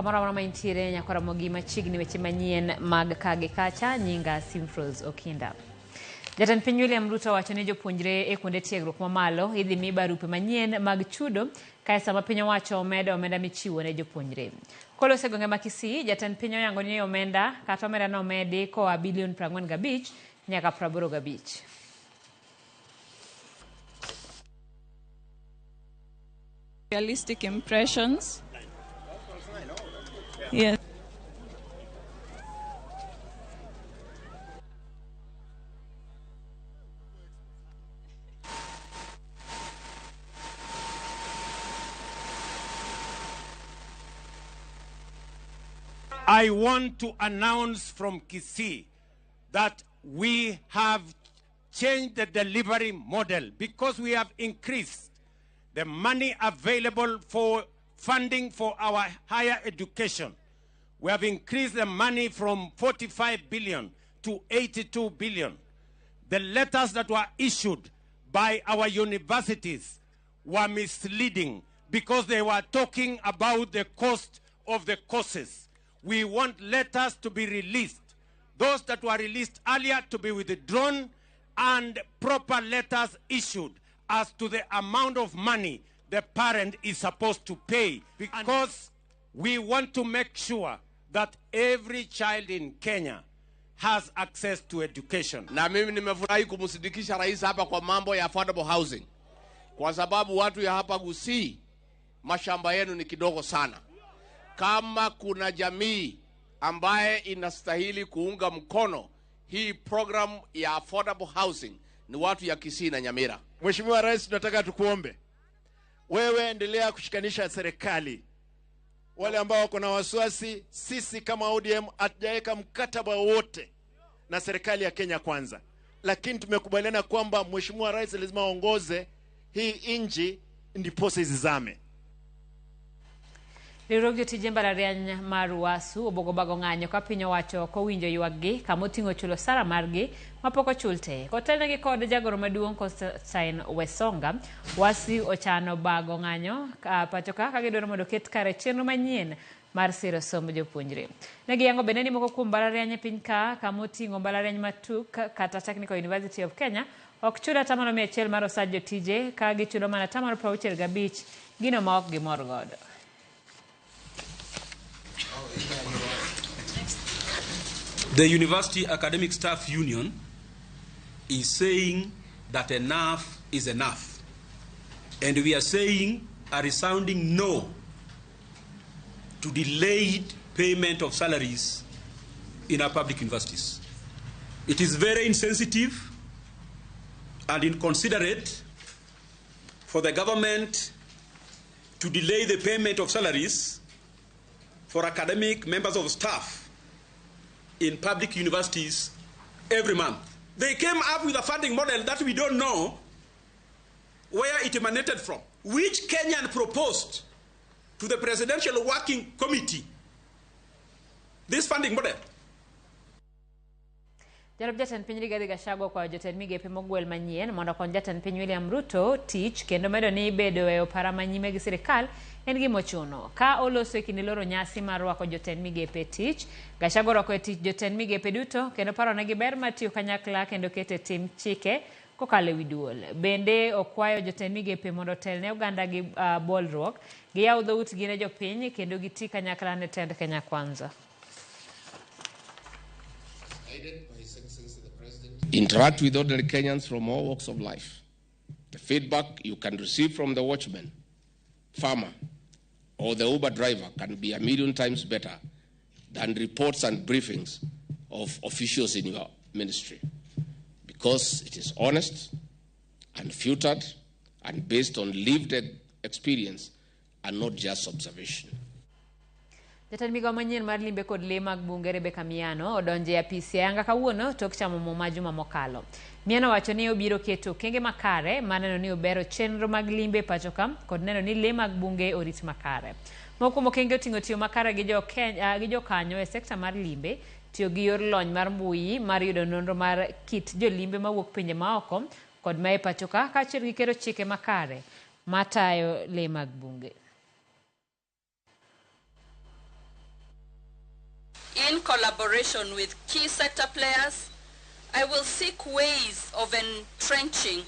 Kamoro amora ma intiere nyakora mogi machiegni weche manyien mag ka gi kacha nyinga Simfrose Okinda. Jatend piny William Ruto owacho ni jopuonjre e kuonde tiegruok mamalo idhi mi barupe manyien mag chudo kae sama piny owacho omedo omenda michiwo ne jopuonjre. Koloso e gwenge ma Kisii, jatend piny oyango ni omenda kata omenda no omedi koa bilion 45 nyaka 85. Realistic impressions. Yes. I want to announce from Kisii that we have changed the delivery model because we have increased the money available for funding for our higher education. We have increased the money from 45 billion to 82 billion. The letters that were issued by our universities were misleading because they were talking about the cost of the courses. We want letters to be released. Those that were released earlier to be withdrawn and proper letters issued as to the amount of money the parent is supposed to pay, because we want to make sure that every child in Kenya has access to education. Na mimi nimefurahi kumsindikisha rais hapa kwa mambo ya affordable housing, kwa sababu watu ya hapa Gusii mashamba yenu ni kidogo sana. Kama kuna jamii ambaye inastahili kuunga mkono hii program ya affordable housing ni watu ya Kisii na Nyamira. Mheshimiwa Rais, tunataka tukuombe wewe, endelea kushikanisha serikali. Wale ambao wako na wasiwasi, sisi kama ODM hatujaweka mkataba wowote na serikali ya Kenya Kwanza, lakini tumekubaliana kwamba Mheshimiwa Rais lazima aongoze hii nchi ndiposa izizame. Riwruog jotije mbalariany mar UASU obogo bago ng'anyo ka piny owacho ok owinjo ywakgi kama oting'o chulo osara margi mapok ochul te. Kotelnegi kod jagoro maduong' Constantine Wesonga, UASU ochano bago ng'anyo pacho ka ka gidwaro mondo oket kare chenro manyien mar siro somb jopuonjre. Ne giyango bende ni moko kuom mbalariany e piny ka kama oting'o mbalariany ma TUK kata Technical University of Kenya ok chul atamalo 100 mar osach jotije ka gichulo mana atamalo 65 gino ma ok gimor godo. The University Academic Staff Union is saying that enough is enough. And we are saying a resounding no to delayed payment of salaries in our public universities. It is very insensitive and inconsiderate for the government to delay the payment of salaries for academic members of staff in public universities every month. They came up with a funding model that we don't know where it emanated from, which Kenyan proposed to the Presidential Working Committee this funding model. Jalup jatend piny Rigathi Gachagua okwayo jotend migepe mogwel manyien mondo okony jatend piny William Ruto tich kendo medo ni bedo e opara manyime gi sirikal en gima ochuno. Ka oloso e kinde loro nyasi mar rwako jotend migepe e tich, Gachagua orwako e tich jotend migepe duto kendo paronegi ber mar tiyo kanyakla kendo keto e tim chike kokalo e wi duol. Bende okwayo jotend migepe mondo otel ne oganda gi bolruok, giyaw dhoutgi ne jopiny kendo giti kanyakla ne tend Kenya Kwanza. Interact with ordinary Kenyans from all walks of life. The feedback you can receive from the watchman, farmer, or the Uber driver can be a million times better than reports and briefings of officials in your ministry, because it is honest, unfiltered, and based on lived experience and not just observation. Jatend migao manyien mar limbe kod lee mag bunge Rebecca Miano odonjo e apisi ayanga kawuono tok chamo muma juma mokalo. Miano wacho ni obiro keto okenge makare mar neno ni obero chenro mag limbe e pacho ka kod neno ni lee mag bunge orit makare. Moko kuom okenge oting'o tiyo makare gi jokanyo e sekta mar limbe, tiyo gi yor lony mar mbui mar yudo nonro mar kit jolimbe mawuok pinje maoko kod ma e pacho ka, kaachiel gi keto chike makare matayo lee mag bunge. In collaboration with key sector players, I will seek ways of entrenching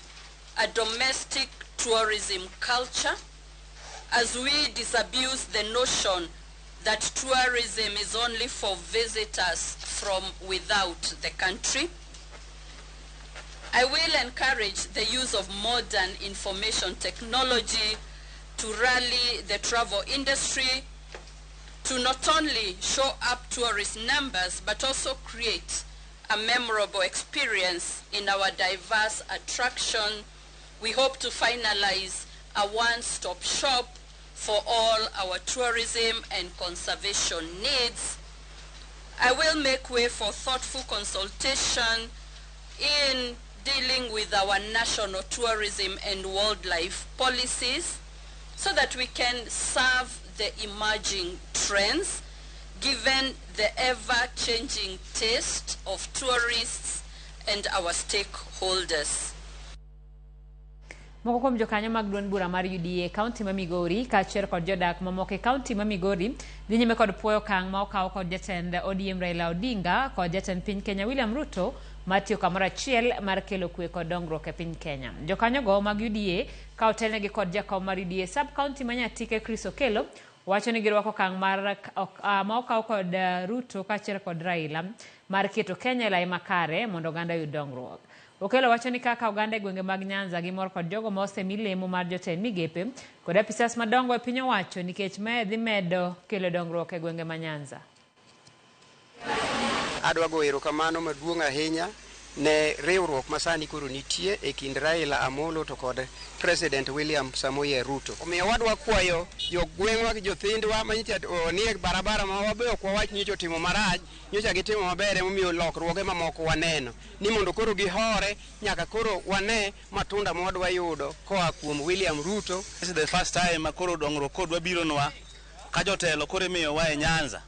a domestic tourism culture as we disabuse the notion that tourism is only for visitors from without the country. I will encourage the use of modern information technology to rally the travel industry to not only show up tourist numbers, but also create a memorable experience in our diverse attraction. We hope to finalize a one-stop shop for all our tourism and conservation needs. I will make way for thoughtful consultation in dealing with our national tourism and wildlife policies so that we can serve the emerging trends given the ever-changing taste of tourists and our stakeholders. Moko kuom jokanyo mag duond bura mar UDA e kaunti ma Migori kaachiel kod jodak mamoko e kaunti ma Migori dhi nyime kod puoyo okang' ma okaw kod jatend ODM Raila Odinga kod jatend piny Kenya William Ruto mar tiyo kamoro achiel mar kelo kwe kod dongruok e piny Kenya. Jokanyogo mag UDA ka otelnegi kod jakom mar UDA sub county ma Nyatike Chris Okello wacho ni girwako okang' mar ma okaw kod Ruto kaachiel kod Raila mar keto Kenya e lai makare mondo oganda oyud dongruok. Okello wacho ni kaka oganda e gwenge mag Nyanza gimor kod jogo ma osemi lemo mar jotend migepe kod apisas madongo e piny owacho nikech mae dhi medo kelo dongruok e gwenge ma Nyanza. Adwa go erokamano maduong' ahinya ne riwruok ma sani koro nitie e kind Raila Amolo to kod President William Samoei Ruto. Omiyo wadwa kwayo jogweng'wa gi jothindwa manyicha nie barabara ma wabe ok wawach nyocha otimo marach, nyocha gitimo maber emomiyo lokruoge mamoko waneno. Ni mondo koro gihore nyaka koro wane matunda ma wadwa yudo koa kuom William Ruto. This is the first time ma koro dongruok kodwa bironwa ka jotelo koro imiyowa e Nyanza.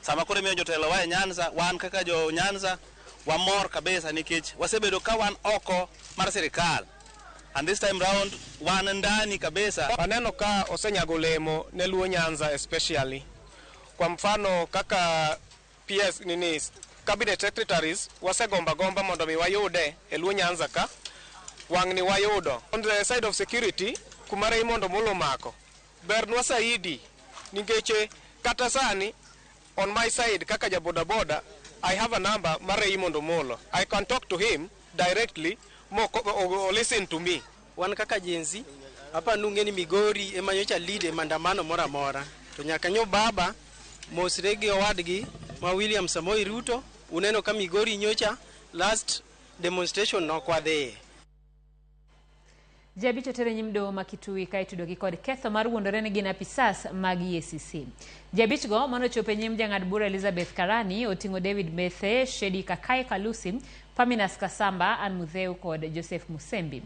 Sama koro imiyo jotelo wa e Nyanza, wan kaka jo Nyanza wamor kabisa nikech wasebedo ka wan oko mar sirikal. And this time round wan ndani kabisa. Waneno ka osenyago olemo ne Luo Nyanza especially. Kwa mfano kaka PS nini cabinet secretaries wasegomba gomba mondo mi wayude e Luo Nyanza ka wang'ni wayudo. On the side of security kuma Raymond Omolo omako bernwa saidi nikech kata sani on my side kaka ja boda boda I have a number mar Raymond Omolo. I can talk to him directly mo or listen to me. Wan kaka Gen Z hapa nung'e ni Migori ema nyocha lead e maandamano moro amora. To nyaka nyo baba mosre gi owadgi ma William Samoei Ruto uneno ka Migori nyocha last demonstration nokwadhiye. Ji abich oter e nyim doho ma Kitui ka itudogi kod ketho mar wuondore ni gin apisas mag EACC. Ji abich go manochopo e nyim jang'ad bura Elizabeth Karani oting'o David Methe, Shedi Kakai Kalusi, Paminas Kasamba, Ann Mutheu kod Joseph Musembi.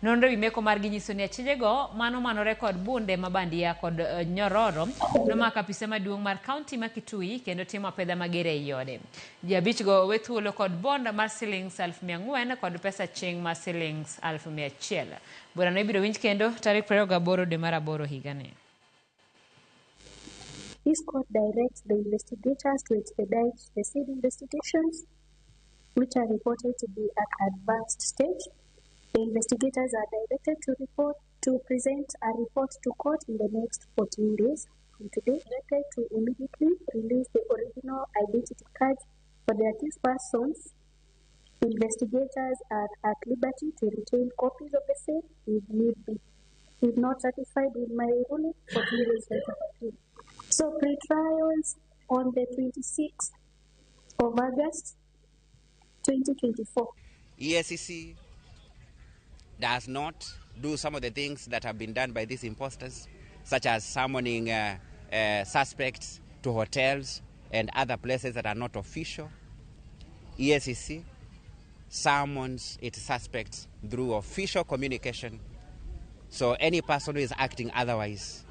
Nonro ewi meko margi nyiso ni achijego manomanore kod bunde mabandia kod nyororo nomako apise maduong' mar kaunti ma Kitui kendo timo apedha mager ei ode. Ji abich go owe thuolo kod bond mar silings 4,000 kod pesa ching mar silings 1,100. Burano ibiro winj kendo tarik 28 dwe mar aboro higani. This court directs the investigators to expedite the said investigations, which are reported to be at advanced stage. The investigators are directed to present a report to court in the next 14 days from today. Directed to immediately release the original identity cards for the accused persons. Investigators are at liberty to retain copies of the same if need be. If not satisfied with my ruling, 14 days right of appeal. So pre-trials on the 26th of August, 2024. EACC does not do some of the things that have been done by these imposters, such as summoning suspects to hotels and other places that are not official. EACC summons its suspects through official communication. So any person who is acting otherwise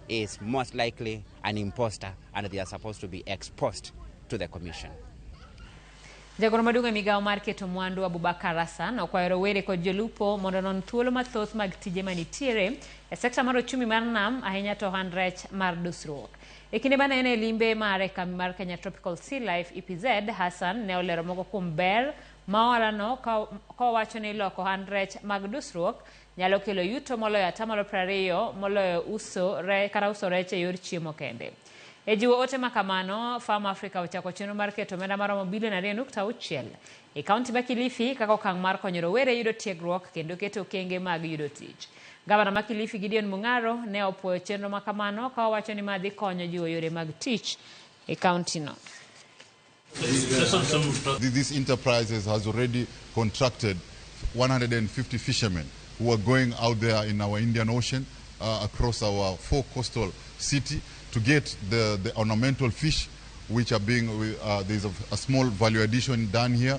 is most likely an imposter, and they are supposed to be exposed to the commission. Jagoro maduong' e migawo mar keto mwandu Abubakar Hassan okwayo rowere kod jolupo mondo onon thuolo mathoth mag tije manitiere e sekta mar ochumi mar nam ahinya to ohand rech mar dusruok. E kinde mane en e limbe mare e kambi mar Kenya Tropical Sea Life EPZ, Hassan ne olero moko kuom ber ma ohalano kowacho ni loko ohand rech mag dusruok nyalo kelo yuto moloyo atamalo 20 moloyo uso kata uso rech e yor chiemo kende. E jiwo ote ma kamano, Farm Africa ochako chenro mar keto omenda maromo bilion 2.6 e kaunti ma Kilifi kaka okang' mar konyo rowere yudo tiegruok kendo keto okenge mag yudo tich. Gavana ma Kilifi Gideon Mung'aro ne opuoyo chenro ma kamano ka owacho ni ma dhi konyo jiwo yore mag tich e kaunti no. This enterprises has already contracted 150 fishermen who are going out there in our Indian Ocean across our four coastal city to get the ornamental fish, which are being, there's a small value addition done here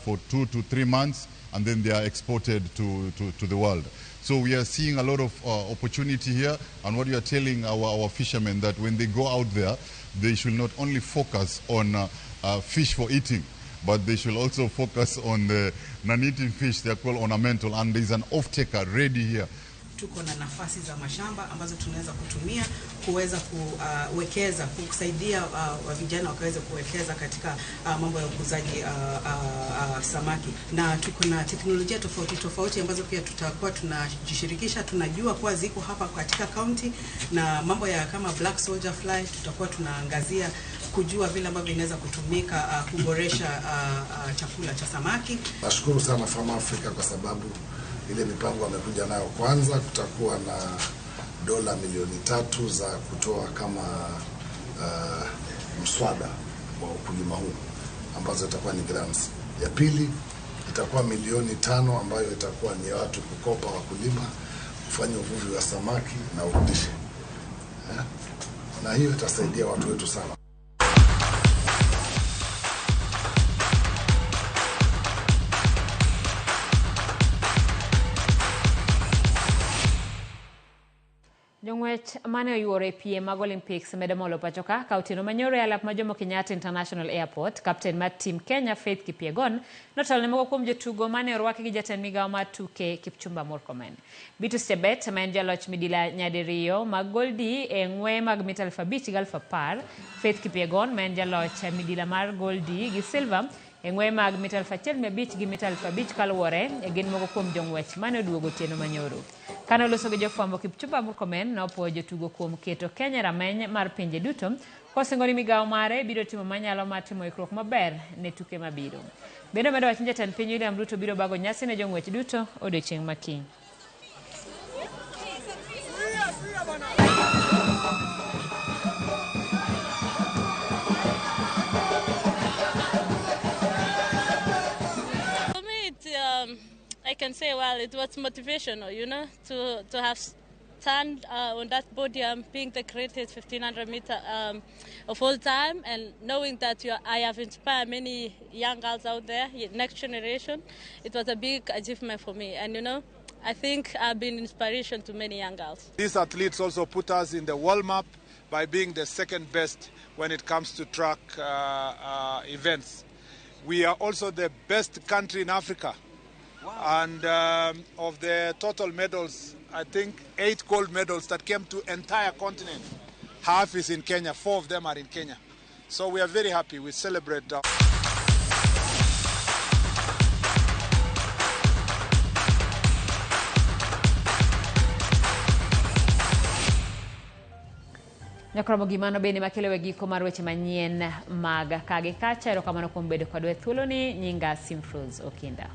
for 2 to 3 months, and then they are exported to the world. So we are seeing a lot of opportunity here, and what we are telling our fishermen that when they go out there, they should not only focus on fish for eating, but they should also focus on the non-eating fish. They are called ornamental, and there's an off-taker ready here. Tuko na nafasi za mashamba ambazo tunaweza kutumia kuweza kuwekeza, kusaidia vijana wakaweza kuwekeza katika mambo ya ukuzaji samaki. Na tuko na teknolojia tofauti tofauti ambazo pia tutakuwa tunajishirikisha, tunajua kuwa ziko hapa katika county, na mambo ya kama black soldier fly tutakuwa tunaangazia kujua vile ambavyo inaweza kutumika kuboresha chakula cha samaki. Nashukuru sana Farm Africa kwa sababu ile mipango amekuja nayo. Kwanza kutakuwa na $3 milioni za kutoa kama mswada wa ukulima huu ambazo itakuwa ni grants. Ya pili itakuwa 5 milioni ambayo itakuwa ni watu kukopa wakulima kufanya uvuvi wa samaki na urudishe. Na hiyo itasaidia watu wetu sana. Jong'wech mane oyuoro e piem mag Olympics medo molo pacho ka otieno manyoro e alap ma Jomo Kenyatta International Airport. Kapten mar team Kenya Faith Kipyegon notelo ne moko kuom jotugo mane orwaki gi jatend migawo mar tuke Kipchumba Murkomen. Beatrice Chebet ma en jaloch midila nyadiriyo mag goldi e ng'we mag mita 5,000 gi 10,000. Faith Kipyegon ma en jaloch midila mar goldi gi silver e ng'we mag mita 1,500 gi mita 5,000 kaluwore gin moko kuom jong'wech mane oduogo otieno manyoro. Kane oloso gi jofwambo, Kipchumba Murkomen nopuoyo jotugo kuom keto Kenya rameny mar pinje duto kosingo ni migawo mare biro timo manyalo mar timo ikruok maber ne tuke mabiro. Bende omedo wacho ni jatend piny William Ruto biro bago nyasi ne jong'wech duto odiochieng' ma kiny. For me, it, I can say, well, it was motivational, you know, to have stand on that podium, being the greatest 1500 meter of all time, and knowing that I have inspired many young girls out there, next generation. It was a big achievement for me, and you know, I think I've been inspiration to many young girls. These athletes also put us in the world map by being the second best when it comes to track events. We are also the best country in Africa. Wow. And of the total medals, I think 8 gold medals that came to entire continent. Half is in Kenya, 4 of them are in Kenya. So we are very happy. We celebrate. Nyakromo gimano bende makelo e giko mar weche manyien mag kagi kacha. Erokamano kuom bedo kodwa e thuoloni. Nyinga Simfruz Okinda.